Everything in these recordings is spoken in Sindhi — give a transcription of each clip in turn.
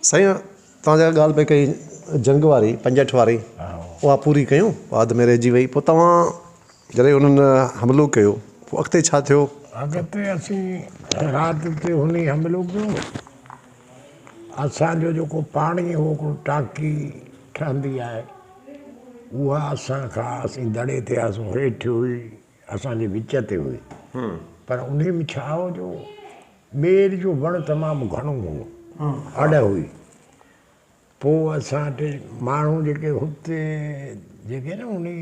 سائين توهان جيڪا ڳالهه پئي ڪئي جنگ واري 65 واري اها پوري ڪيون اڌ ۾ رهجي وئي پوء توهان جڏهن انهن حملو ڪيو پوء اڳتي ڇا ٿيو؟ اڳتي اسين رات تي هني حملو ڪيو اسان جو جيڪو پاڻي هو هڪڙو ٽانڪي ٺهندي آهي اها اسان کان اسين دڙي تي هئاسون هيٺ هئي اسان جي وچ تي هئي پر انهي ۾ ڇا هو جو ٻير جو وڻ تمام گهڻو هو، آڏ هئي. پوء اسان وٽ ماڻهو جيڪي هتي جيڪي نه انهي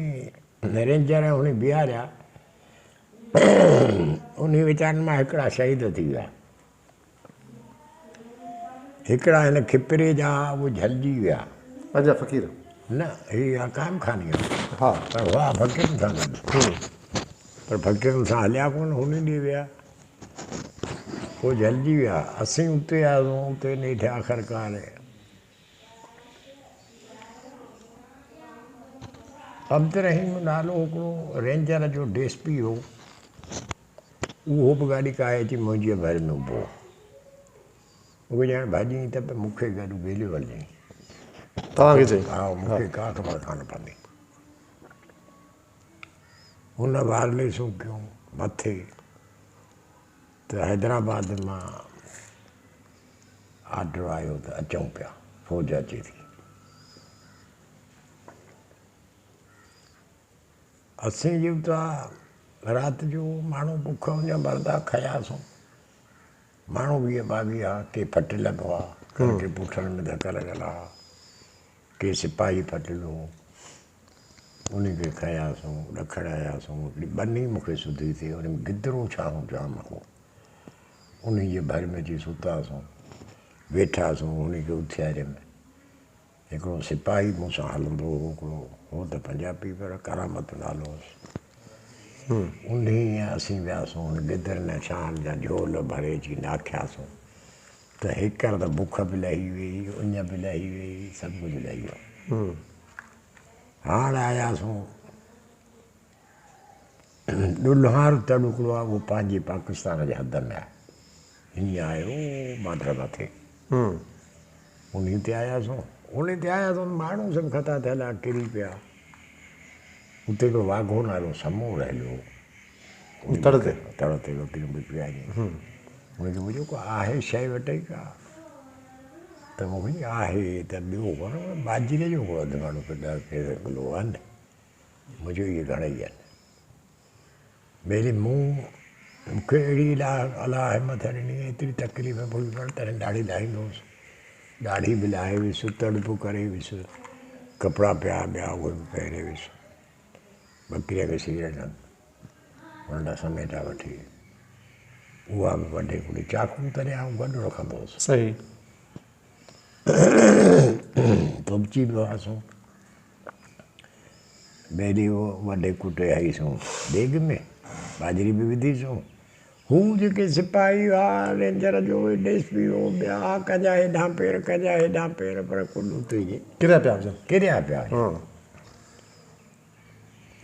رينجر ۽ انهي بيهاريا، انهي ويچارن مان هڪڙا شهيد ٿي ويا. هڪڙا هن کپري جا اهي جهلجي ويا. پنهنجا فقير؟ نه هي قائم خاني جا. ها. پر هئا فقيرن سان گڏ. پر فقيرن سان هليا ڪونه، هني ڏي ويا. پوء جهلجي ويا. اسين اتي آياسون، اتي نيٺ آخرڪار عبدالرحيم نالو هڪڙو رينجر جو ڊي ايس پي هو، اهو به گاڏي ڪاهي اچي منهنجي ڀر ۾ اڀو هو. مون کي ڄڻ ڀڄين ته به مون کي گڏ گهليو هلجئين. توهان کي چئي؟ ها، مون کي ڪا خبر ڪانه پوندي. هن وارليسون ڪيون مٿي ته حيدرآباد مان آرڊر آيو ته اچون پيا، فوج اچي ٿي. اسين جي اتان رات جو ماڻهو بک اڃ مرندا کياسون. ماڻهو 20 22 ها، ڪي ڦٽل به هئا، ڪن کي پٺن ۾ ڌڪ لڳل ها، ڪي سپاهي ڦٽل هو. انهي کي کنياسون، ڏکڻ آياسون، هڪڙي ٻني مون کي سڌي ٿي، ان ۾ گدرو ڇانو جام هو. انهي جي ڀر ۾ اچي ستاسون، ويٺاسون، انهي کي اٿياريم. هڪڙو سپاهي مون سان هلندو هو، هڪڙو هو ته پنجابي پر ڪرامت نالو هوس. انهي اسين وياسون، هن گدرن ۽ ڇانهن جا جهول ڀري اچي ناکياسون ته هيڪر ته بک به لهي ويئي، اڃ به لهي ويئي، سڀ ڪجهه لهي ويو. هاڻ آياسون ڏلهار تڙ هڪڙو آهي اهو پنهنجي پاڪستان جي حد ۾ آهي. هيئن آيو بارڊر مٿي. انهي تي آياسون. انهي تي آياسون ماڻهو سڀ خطا ٿيل آ ڪري پيا. اتي هڪڙو واگهو نالو سمو رهيل هو. تڙ تي؟ تڙ تي ٻڪريون ٻڪريون آيون. هن کي پڇيو ڪو آهي شيء وٽئي ڪا؟ ته مون کي چيو آهي ته ٻيو ڪونه پر ٻاجهري جو هڪڙو اڌ مڻ 10 ڪلو آهن. مون چيو اهي گهڻئي آهن. ميري مون مون کي اهڙي الله همٿ ڏني ايتري تڪليف به هئي پر تڏهن ڏاڙهي لاهيندو هوس. ڏاڙهي به لاهي ويس، تڙ به ڪري ويس، ڪپڙا پيا ٻيا اهي به پهري ويس. ٻڪريء کي سير ڏنم. هن ڏانهن سميٽا وٺي اها به وڍي ڪڍي. چاقو تڏهن آئون گڏ رکندو هوس. صحيح. توبچي به هئاسون. ٻئي ڏينهن اهو وڍي ڪٽي آئيسون ديڳ ۾ ٻاجهري به وڌيسون. هو جيڪي سپاهي هئا رينجر جو ڊي ايس پي هو ٻيا ڪنهن جا هيڏانهن پير ڪنهن جا هيڏانهن پير پر ڪل اتي جي ڪريا پيا هجن. ڪريا پيا هجن.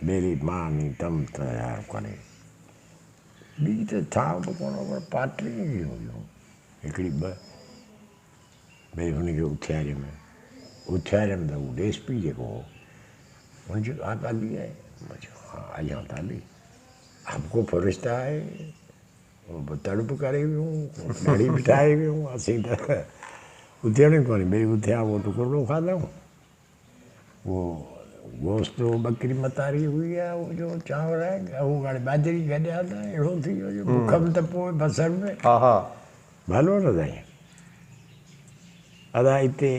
ٻيلي ماني تم تيار ڪري. ٻي ته ٿانء به ڪونه هو پر پاٽريون ئي هيون هڪڙي ٻه. ڀئي هن کي اٿياريم. اٿياريم ته هو ڊي ايس پي جيڪو هو هن چيو آپ علي آهي؟ مان چيو ها آهيان ته علي. آپ ڪو فرشتا آهي. تڙ به ڪري ويون ڏاڙهي به ٺاهي ويون اسين ته اٿيڻ ئي ڪونهي. ٻئي اٿيا اهو ٽڪرڙو کاڌائون. اهو گوشت ٻڪري متاري هئي يا اهو جو چانور آهي اهو هاڻي ٻاجهري گڏيا ته اهڙو ٿي ويو جو بک به ته پوء بصر به. ها ها. ڀلو نه سائين. ادا اتي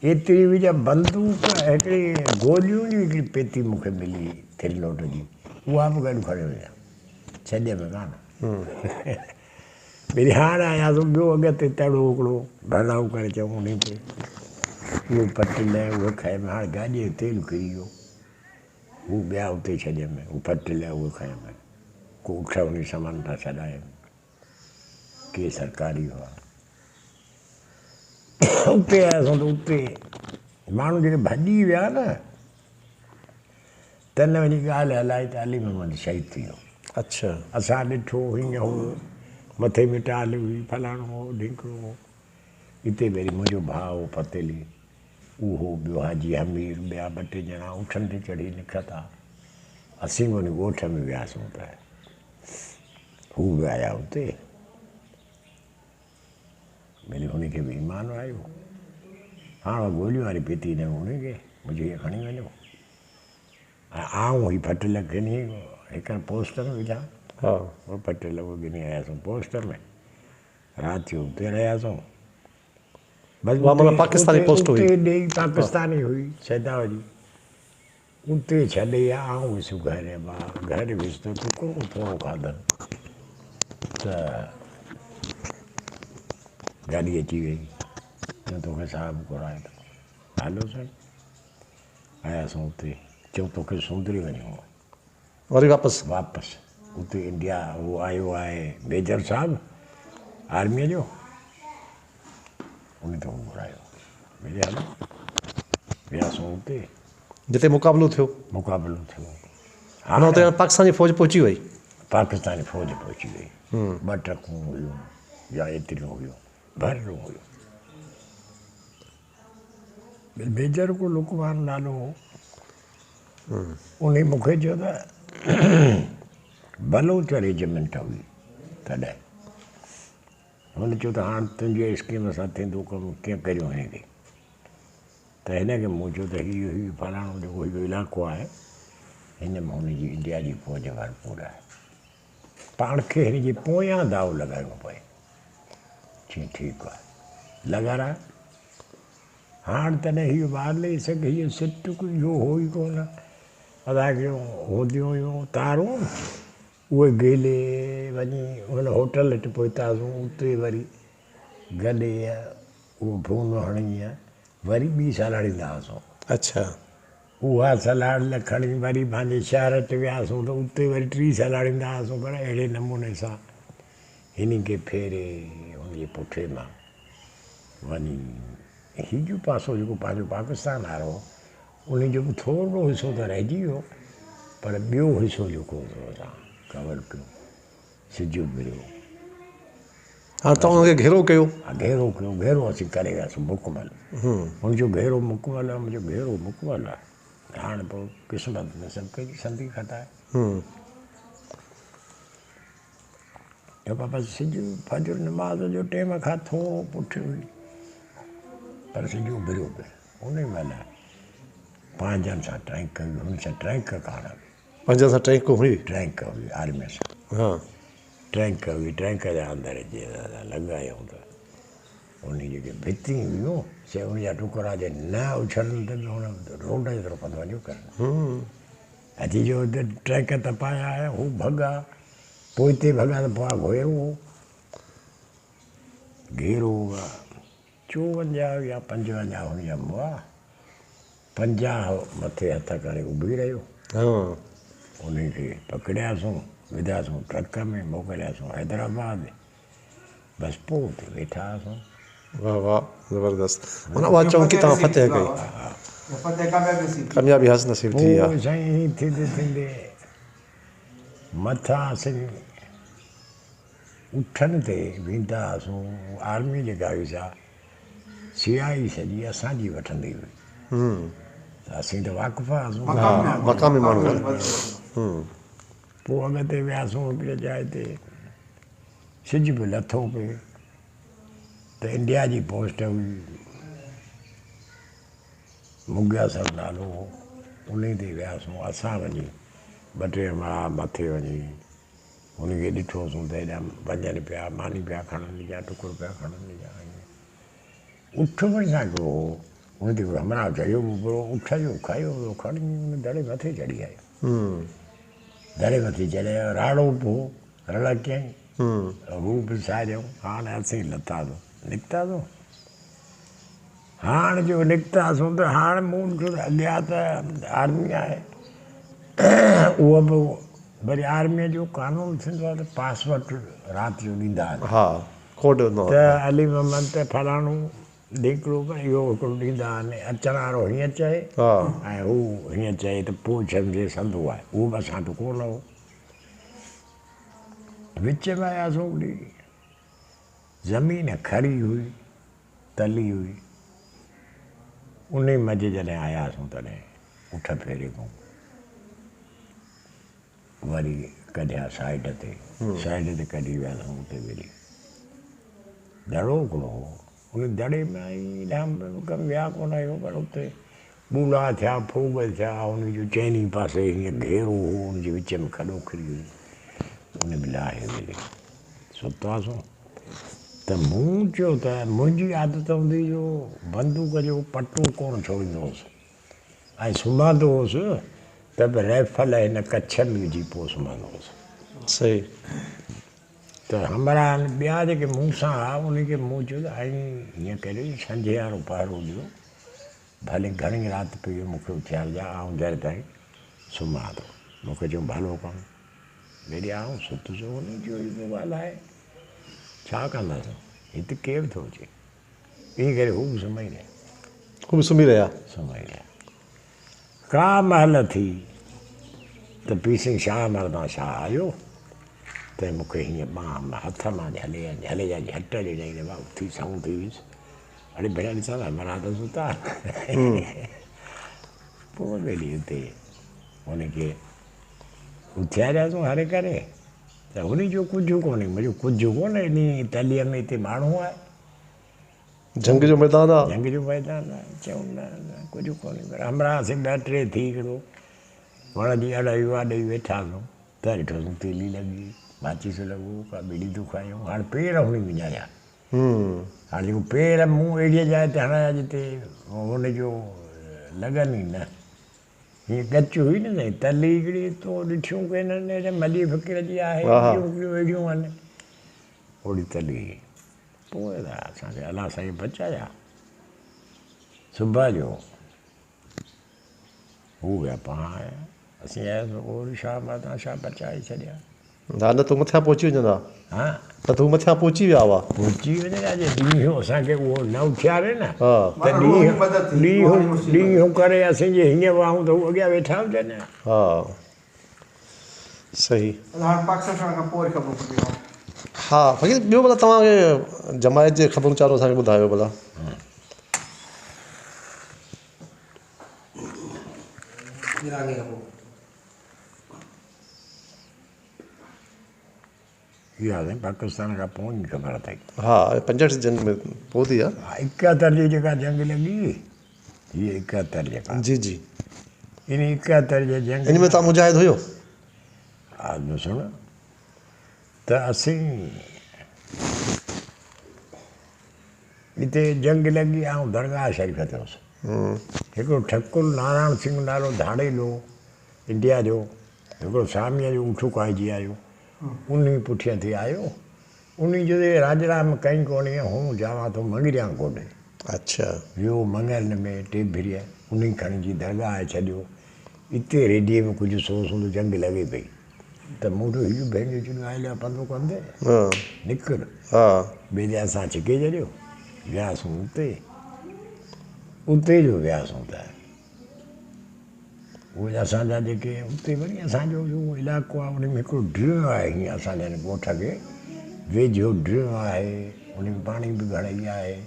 ايتري هئي جا بندوق هڪڙي گوليون جي هڪڙي پيتي مون کي ملي ٿري نوٽ جي اها به گڏ کڻي ويا ڇڏيم ڪانه. وري هاڻ آياسون ٻيو اڳتي تڙو هڪڙو ڀرائو ڪري چئون انهي تي اهو ڦٽل اهو کنيم هاڻ گاڏيء جو تيل ڪري ويو هو ٻيا اتي ڇڏيم هو ڦٽل اهو کنيم ڪو اٺ انهي سامان تان ڇڏايم ڪي سرڪاري هئا اتي آياسون ته اتي ماڻهو جيڪي ڀڄي ويا نه تن وڃي ڳالهه هلائي ته علي محمد شهيد ٿي ويو. اڇا. اسان ڏٺو هيئن هو، مٿي ۾ ٽال هئي، فلاڻو هو، ڍينڪڻو هو. اتي وري منهنجو ڀاء هو فتح علي، اهو ٻيو حاجي حمير، ٻيا ٻه ٽي ڄڻا اٺن تي چڙهي نڪتا. اسين به ان ڳوٺ ۾ وياسون ته هو به آيا اتي. وري هن کي به ايمان آيو. هاڻ اها گوليون واري پيتي ڏنم هن کي، منهنجي هيء کڻي وڃو ۽ آئون هي ڦٽل ڳنهي هڪ پوسٽ ۾ وجهان. اهو ڦٽل اهو ڳنهي آياسون پوسٽ ۾. رات جو اتي رهياسون. بس اها معنيٰ پاڪستاني پوسٽ هئي. اتي ڏيئي پاڪستاني هئي سيداو جي. اتي ڇڏي آئون ويس گهر. مان گهر ويس ته ٽڪرو ٿورو کاڌم ته گاڏي اچي وئي. چيو توکي صاحب گهرائي ٿو. هلو سائين. آياسون اتي. چيو توکي سندري وڃڻو آهي. وري واپس. واپس اتي انڊيا هو آيو آهي ميجر صاحب آرميء جو ان توکي گهرايو. ملي هلو. وياسون اتي. جتي مقابلو ٿيو. مقابلو ٿيو. هاڻ اتي پاڪستان جي فوج پهچي وئي. پاڪستاني فوج پهچي وئي. ٻه ٽرڪون هيون يا ايتريون هيون. ڀريل هيون. ميجر ڪو لقمان نالو هو. انهي مون کي چيو ته بلوچ ريجمينٽ هئي تڏهن. هن چيو ته هاڻ تنهنجي اسڪيم سان ٿيندو ڪم ڪيئن ڪريون هن کي. ته هن کي مون چيو ته هي هي فلاڻو جيڪو هي علائقو آهي هن ۾ هن جي انڊيا جي فوج ڀرپور آهي. پاڻ کي هن جي پويان داء لڳائڻو پئي. چيائين ٺيڪ آهي لڳاراء. هاڻ تڏهن هيء وائرليس هيء سٽ اهو هو ئي ڪونه. اسان کي هونديون هيون تارون، اهي گهلي وڃي ان هوٽل وٽ پهتاسون، اتي وري گڏي اهو فون هڻي وري ٻي سلهاڙيندا هئاسون. اڇا. اها سلهاڙيل کڻي وري پنهنجي شهر وٽ وياسون ته اتي وري ٽي سلهاڙيندا هئاسون پر اهڙي نموني سان هن کي ڦيري هن جي پٺي مان وڃي هي جو پاسو جيڪو پنهنجو پاڪستان وارو هو ان جو به ٿورڙو حصو ته رهجي ويو پر ٻيو حصو جيڪو هو سو اسان ڪور ڪيو سج اڀريو. هاڻ توهان ان کي گهيرو ڪيو. ها گهيرو ڪيو گهيرو اسين ڪري وياسون مڪمل هن چيو گهيرو مڪمل آهي مون چيو گهيرو مڪمل آهي هاڻ پوء قسمت ۾ سڀ ڪنهن جي سندي خطا آهي. ته بابا سج فجر نماز جو ٽيم کان ٿورو پٺيون هئي پر سج اڀريو پئي انهي مهل پنهنجن سان ٽرينڪ هئي هن سان ٽرينڪ ڪانه هئي. پنهنجن سان ٽرينڪ هئي. ٽرينڪ هئي آرمي سان. ها. ٽرينڪ هئي ٽرينڪ جا اندر جي لڳايائون ته انهي جيڪي ڀتيون هيون سي ان جا ٽڪرا جي نه اڇلن ته به هن روڊ جيترو پنڌ وڃيو ڪرن. اچي جو ٽرينڪ تپايا آيا هو ڀڳا. پوئتي ڀڳا ته پوء گهيرو هو. گهيرو 54 يا 55 هن جا مئا. 50 مٿي هٿ ڪري اڀي رهيو. انهي کي پڪڙياسون، وڌاسون ٽرڪ ۾ موڪلياسون حيدرآباد. بس پوء اتي ويٺا هئاسون. واه واه زبردست معنيٰ اها چونڪي توهان فتح ڪئي. ڪاميابي حاصل نصيب ٿي پوء سائين ائين ٿيندي ٿيندي مٿان اسين اٺن تي ويندا هئاسون آرمي جيڪا هئي سا سياهي سڄي اسان جي وٺندي هئي ته اسين ته واقف هئاسون. مقامي ماڻهو. پوء اڳتي وياسون هڪڙي جاء تي سج به لٿو پئي ته انڊيا جي پوسٽ هئي مگياسر نالو هو انهي تي وياسون اسان وڃي ٻه ٽي همراهه مٿي وڃي هن کي ڏٺوسون ته هيڏانهن وڃن پيا ماني پيا کڻن يا ٽڪر پيا کڻن يا ائين اٺ ڀرسان هڪڙو هو ان تي هڪڙو همراهه چڙهيو به پيو اٺ جو کيو سو کڻي ان دڙي مٿي چڙهي آيو دڙي مٿي چڙهي آيو راڙو به هو رڙ ڪيائين هو به ساريائون هاڻ اسين لٿاسون نڪتاسون هاڻ جو نڪتاسون ته هاڻ مون ڏٺو ته اڳيان ته آرمي آهي اها به وري آرميء جو قانون ٿيندو آهي ته پاسورڊ رات جو ڏيندا آهن. ها ڪوڊ هوندو آهي. ته علي محمد ته فلاڻو ڍيڪڙو پر اهو هڪڙو ڏيندا آهن اچڻ وارو هيئن چئي ۽ هو هيئن چئي ته پوء سمجهي سندو آهي اهو به اسان وٽ ڪونه هو. وچ ۾ آياسون هڪڙي زمين کري هئي. تلي هئي. انهي منجهه جڏهن آياسون تڏهن اٺ ڦيري کان وري ڪڍيا سائيڊ تي، سائيڊ تي ڪڍي وياسون اتي وري دڙو هڪڙو هو، ان دڙي ۾ ايڏانهن ويا ڪونه آهيون پر اتي ٻولا ٿيا، ڦوڳ ٿيا، ان جو چئني پاسي هيئن گهيرو هو، ان جي وچ ۾ کڏو کري هئي، ان ۾ لاهي وري ستاسون ته مون چيو ته منهنجي عادت هوندي جو بندوق جو پٽو ڪونه ڇوڙيندو هوس ۽ سمهندو هوس ته به رائفل هن ڪڇ ۾ وجهي پوء سمهندو هوس. صحيح. ته همراهن ٻيا جيڪي مون سان ها انهن کي مون چيو ته ائين هيئن ڪريو جو سنجهي وارو پهرو ڏيو، ڀلي گهڻي رات پئي وئي مون کي اٿيارجان، آئون دير تائين سمهان ٿو. مون کي چيائون ڀلو ڪم. ميري آئون ستس هن جو ئي پيو ڳالهائي، ڇا ڪنداسون، هت ڪير ٿو اچي. ائين ڪري هو به سمهي رهيا. هو به سمهي رهيا. سمهي رهيا. ڪا مهل ٿي ته پير سائين شاهه مردان شاهه آيو، تنهن مون کي هيئن ٻانهن مان هٿ مان جهلي ۽ جهلي جا جهٽ ڏنائين ته مان اٿي سنئون ٿي ويس. اڙي ڀيڻا ڏسان ته همراهه ته ستا آهن. پوء ٻيلي اتي هن کي اٿيارياسون هري ڪري ته هن چيو ڪجهه ڪونهي. مون چيو ڪجهه ڪونهي انهي تليء ۾ هتي ماڻهو آهي. جهنگ جو ميدان آ. جهنگ جو ميدان آ. چيائون نه نه ڪجهه ڪونهي پر همراهه اسين ٻه ٽي ٿي هڪڙو وڻ جي اڙ اها ڏئي ويٺاسون ته ڏٺوسون تيلي لڳي، ماچيس لڳو، ڪا ٻيڙي دکايائون. هاڻ پير هڻي وڃايا. هاڻ جيڪو پير مون اهڙيء جاء تي هڻايا جتي هن جو لڳن ئي نه. هيء ڳچ هئي نه سائين، تلي هڪڙي تو ڏٺيون ڪينهن، هيڏي ملي فقير جي آهي، ٻيون هڪڙيون اهڙيون آهن. اوڙي تلي هئي. پوء ته اسان کي الله سائين بچايا. صبح جو هو ويا پهاڻ، اسين آياسون وري شاهه مردان شاهه بچائي ڇڏيا. ها نه ته مٿيان پهچي وڃن ها. ها. نه ته هو مٿيان پهچي ويا هئا. پهچي وڃن ها جي ڏينهن اسان کي اهو نه اٿياري نه ته ڏينهن ڏينهن ڏينهن ڪري اسين جي هيئن واهون ته هو اڳيان ويٺا هجن ها. ها صحيح. هاڻ پاڪستان ٺهڻ کان پوء وري خبرون پيون ها. ها فقير ٻيو ڀلا توهان کي جماعت جي خبرون چارون اسان کي ٻڌايو ڀلا. ورهاڱي کان پوء. اها سائين پاڪستان کان پوء ئي خبر اٿئي. ها 65 جي جنگ ۾ پوء ٿي آ. ها 71 جي جيڪا جنگ لڳي هيء 71 جيڪا. جي جي. ان 71 جي جنگ. ان ۾ توهان مجاهد هيو؟ ها سڻ ته اسين اتي جنگ لڳي آئون درگاهه شريف تي هوس. هڪڙو ٺڪر نارائڻ سنگهه نالو ڌاڙيل هو انڊيا جو. هڪڙو ساميء جو اٺ ڪاهجي آيو، انهي پٺيان ٿي آيو. انهي چيو ته راڄڙا ۾ ڪئين ڪونهي، هون جاوان ٿو مڱريان ڪوڏي. اڇا. ويو مڱرن ۾ ٽيڀريء، انهي کڻي جي درگاهه ڇڏيو. اتي ريڊيي ۾ ڪجهه سو سندو جنگ لڳي پئي ته مون ڏٺو هيء ڀينگيو چڏيو آيل آ پنڌو ڪندي، نڪر. ٻئي ڏينهن اسان ڇڪي ڇڏيو، وياسون اتي. اتي جو وياسون ته. اهي اسان جا جيڪي اتي وري اسان جو جيڪو علائقو آهي ان ۾ هڪڙو ڊرين آهي هيئن اسان جي هن ڳوٺ کي ويجهو ڊرين آهي ان ۾ پاڻي به گهڻئي آهي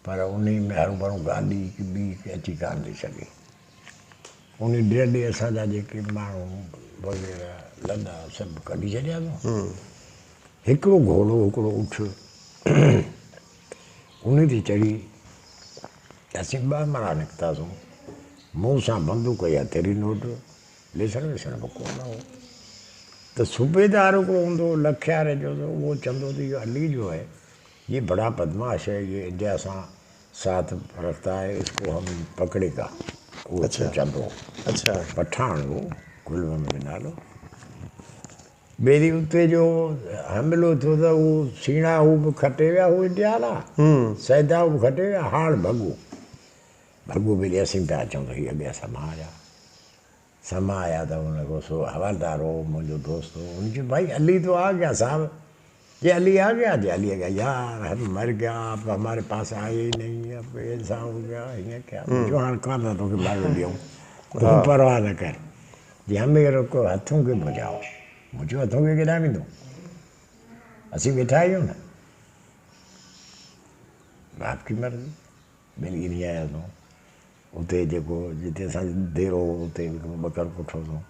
پر ان ۾ هروڀرو گاڏي ڪي ٻي ڪي اچي ڪانه ٿي سگهي ان ڊرين ڏي اسان جا جيڪي ماڻهو وغيره لڏا سڀ ڪڍي ڇڏيا اٿئون هڪڙو گهوڙو هڪڙو اٺ ان تي چڙهي اسين ٻه همراهه نڪتاسون. مون سان بندوق يا تري نوٽ، ليسڻ ويسڻ به ڪونه هو. ته صوبيدار هڪڙو هوندو هو لکياري جو ته اهو چوندو ته اهو علي جو هي، يي بڙا بدمعاش هي، يي انڊيا سان ساٿ رکتا هي، اس ڪو هم پڪڙي گا. اهو چوندو هو. پٺاڻ هو، گل محمد نالو. ٻيلي اتي جو حملو ٿيو ته هو سيڻا هو به کٽي ويا هو انڊيا وارا سيدا هو به کٽي ويا هاڻ ڀڳو ڀڳو ٻيلي اسين پيا اچون ته هي اڳيان سما آيا سما آيا ته ان کان سو حوالدار هو منهنجو دوست هو ان چيو ڀائي علي تو آ گيا صاحب جي علي آ گيا جي علي آ گيا يار هم مر گيا آپ هماري پاس آئي ئي نهين اب ايسا هو گيا هيئن ڪيا جو هاڻ ڪانه ٿا توکي مارڻ ڏيون تون پرواهه نه ڪر جي همي رڪو هٿون کي بجاء. مون چيو هٿون کي ڪيڏانهن ويندو؟ اسين ويٺا آهيون نه. باپ ڪي مرضي. ٻيلگيري آياسون. اتي جيڪو جتي اسان جو ديرو هو اتي هڪڙو ٻڪر ڪٺوسون.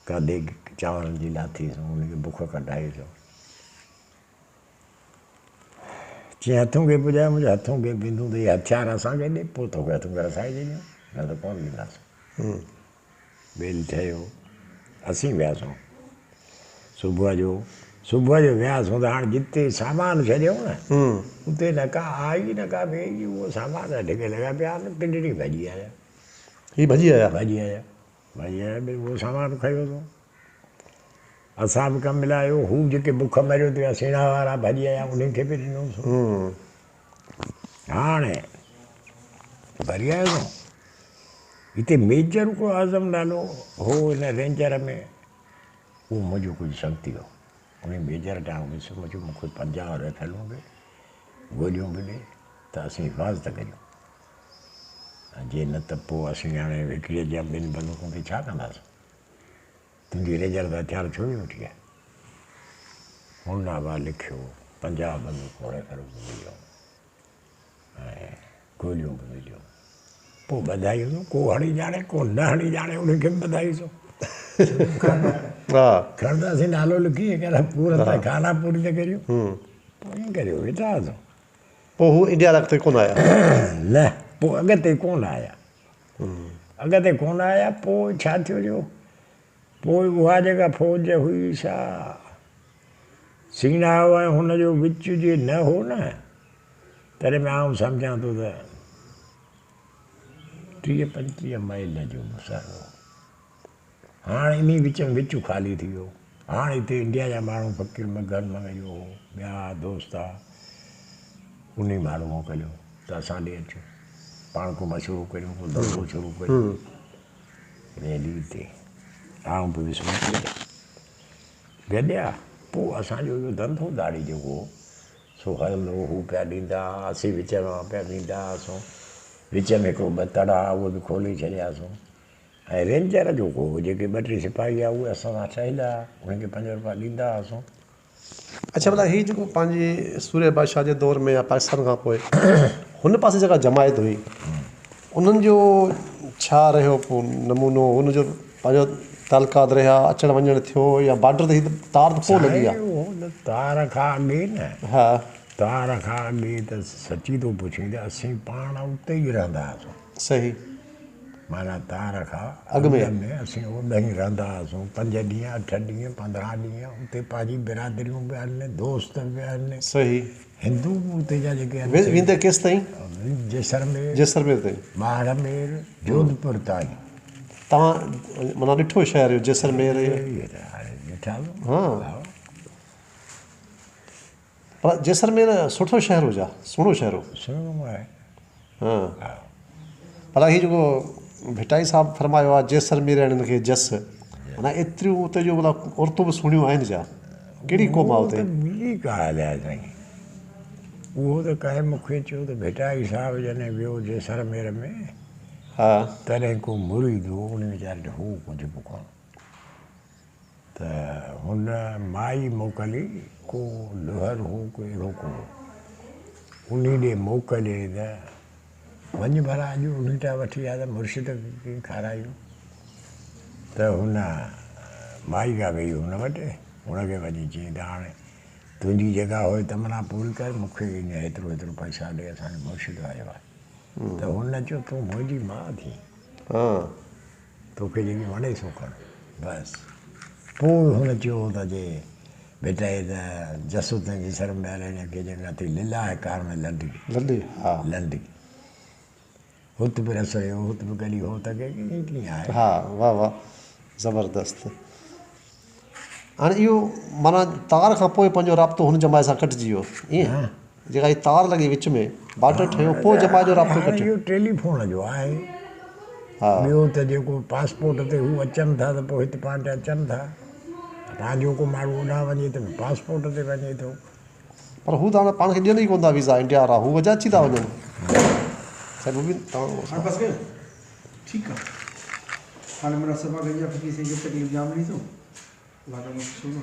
ڪا ديڳ چانورن جي لاٿيسون ان کي بک ڪڍائيسون. چيائين هٿون کي پڄائي منهنجي هٿون کي بندون ته اهي هٿيار اسان کي ڏي پوء توکي هٿون کي رسائي ڇڏيون نه ته ڪونه ڏينداسون. ٻيل ٺهيو اسين وياسون صبح جو صبح جو وياسون ته هاڻ جتي سامان ڇڏيئون نه اتي نه ڪا آئي نه ڪا ويئي اهو سامان ڍڳ لڳا پيا آهن پنڊڙي ڀڄي آيا. هي ڀڄي آيا. ڀڄي آيا ڀڄي آيا ٻيل اهو سامان کنيوسون اسان به ڪم ملايو هو جيڪي بک مريو ٿي ويا سيڻا وارا ڀڄي آيا انهن کي به ڏنوسون هاڻي وري آياسون هتي ميجر هڪڙو اعظم نالو هو هن رينجر ۾ اهو منهنجو ڪجهه سنگتي هو انهي ميجر ڏانهن ويس مون چيو مون کي 50 رائفلون ڏي گوليون به ڏي ته اسين حفاظت ڪريون ۽ جي نه ته پوء اسين هاڻي هڪڙي يا ٻن بندوقن تي ڇا ڪنداسون تنهنجي رينجر ته هٿيار ڇو ئي وٺي آيا هن آبا لکيو 50 بندوقون رائفلون به مليون ۽ گوليون به مليون. پوء ٻڌائيسون، ڪو هڻي ڄاڻي، ڪو نه هڻي ڄاڻي، انهن کي به ٻڌائيسون. کڻ ته اسين نالو لکي هيڪر پورت ته خانه پوري ته ڪريون. پوء ائين ڪريو ويٺا هئاسون. پوء هو انڊيا جا اڳتي ڪونه آيا؟ نه، پوء اڳتي ڪونه آيا. اڳتي ڪونه آيا، پوء ڇا ٿيو جو پوء اها جيڪا فوج هئي سا سيناء ۽ هن جو وچ جي نه هو نه، تڏهن به آئون سمجهان ٿو ته 30 35 ميل جو مسئلو هو. هاڻ انهي وچ ۾ وچ خالي ٿي ويو. هاڻ هتي انڊيا جا ماڻهو فقير مگهن مڱريو هو، ٻيا دوست ها، انهي ماڻهو موڪليو ته اسان ڏي اچو، پاڻ ڪو مشورو ڪريون، ڪو ڌنڌو شروع ڪريون. ريلي تي آئون به ويس گڏيا. پوء اسان جو اهو ڌنڌو ڌاڙي جيڪو هو سو هلندو هو. هو پيا ڏيندا ها، اسين وچ مان پيا ويندا هئاسون. وچ ۾ هڪڙو ٻه تڙا هئا، اهي به کولي ڇڏياسون. ۽ رينجر جو هو، جيڪي ٻه ٽي سپاهي هئا، اهي اسان سان ٺهيل هئا، انهن کي 5 روپيا ڏيندا هئاسون. اڇا ڀلا هي جيڪو پنهنجي سورهيه بادشاهه جي دور ۾ يا پاڪستان کان پوء هن پاسي جيڪا جماعت هئي انهن جو ڇا رهيو پوء نمونو هن جو پنهنجو تعلقات رهيا اچڻ وڃڻ ٿيو يا بارڊر تي هي تار ته پوء لڳي آ. سائين اهو ته تار کان اڳي نه. ها. تار کان اڳي ته سچي ٿو پڇين ته اسين پاڻ اتي ئي رهندا هئاسون. صحيح. معنيٰ تار کان اڳ ۾ اسين اوڏانهن ئي رهندا هئاسون. 5 ڏينهن، 8 ڏينهن، 15 ڏينهن اتي پنهنجي برادريون به آهن، دوست به آهن. صحيح. هندو به اتي جا جيڪي آهن. ويندي ڪيستائين؟ جيسرمير. جيسرمير تائين. ٻاڙمير، جوڌپور تائين. توهان معنيٰ ڏٺو شهر اهو جيسرمير؟ ڏٺاسون. ها. پر جيسرمير سٺو شهر هو جا سهڻو شهر هو. سهڻو آهي. ها ڀلا هي جيڪو ڀٽائي صاحب فرمايو آهي جيسرميرياڻين کي جس معنيٰ ايتريون اتي جون معنيٰ عورتون به سهڻيون آهن جا ڪهڙي قوم آهي اتي. اهو ته ٻي ڳالهه آهي سائين اهو ته ڪنهن مون کي چيو ته ڀٽائي صاحب جڏهن ويو جيسرمير ۾ ها تڏهن ڪو مريد هو ان ويچاري وٽ هو ڪجهه به ڪونه. ته هن مائي موڪلي، ڪو لوهر هو ڪو اهڙو ڪو هو، انهي ڏي موڪلي ته وڃ ڀلا اڄ انهي تان وٺي آ ته مرشد کي ڪي کارايون. ته هن مائي ڪا ويئي هن وٽ، هن کي وڃي چيائين ته هاڻي تنهنجي جيڪا هوء تمنا پوري ڪر، مون کي ائين هيترو هيترو پئسا ڏي، اسان جو مرشد آيو آهي. ته هن چيو تون منهنجي ماء ٿين. توکي جيڪي وڻي سو کڻ. بس. پوء هن چيو ته جي ڀٽائي ته جس تنهنجي سر ميرڻ کي جنگا ٿي لله ڪارڻ لنڊي. لنڊي ها. لنڊي. هت به رسڙيو هت به گڏي هو ته ڪي ڪيئن ڪيئن آهي. ها واه واه زبردست. هاڻي اهو معنيٰ تار کان پوء پنهنجو رابطو هن جماعت سان ڪٽجي ويو ائين؟ جيڪا هي تار لڳي وچ ۾ بارڊر ٺهيو پوء جماعت جو رابطو ڪٽيو. هاڻي اهو ٽيليفون جو آهي ٻيو ته جيڪو پاسپورٽ تي هو اچن ٿا ته پوء هت پاڻ اچن ٿا پنهنجو ڪو ماڻهو اوڏانهن وڃي ته پاسپورٽ تي وڃي ٿو. پر هو ته هاڻي پاڻ کي ڏين ئي ڪونه ٿا ويزا انڊيا وارا هو وجا اچي ٿا وڃن. سائين مبين توهان. هاڻي بس ڪيو ٺيڪ آ هاڻي مڙس صفا گنجا فقير سائين کي تڪليف جام ڏني اٿئون الله ڪندو سهڻو.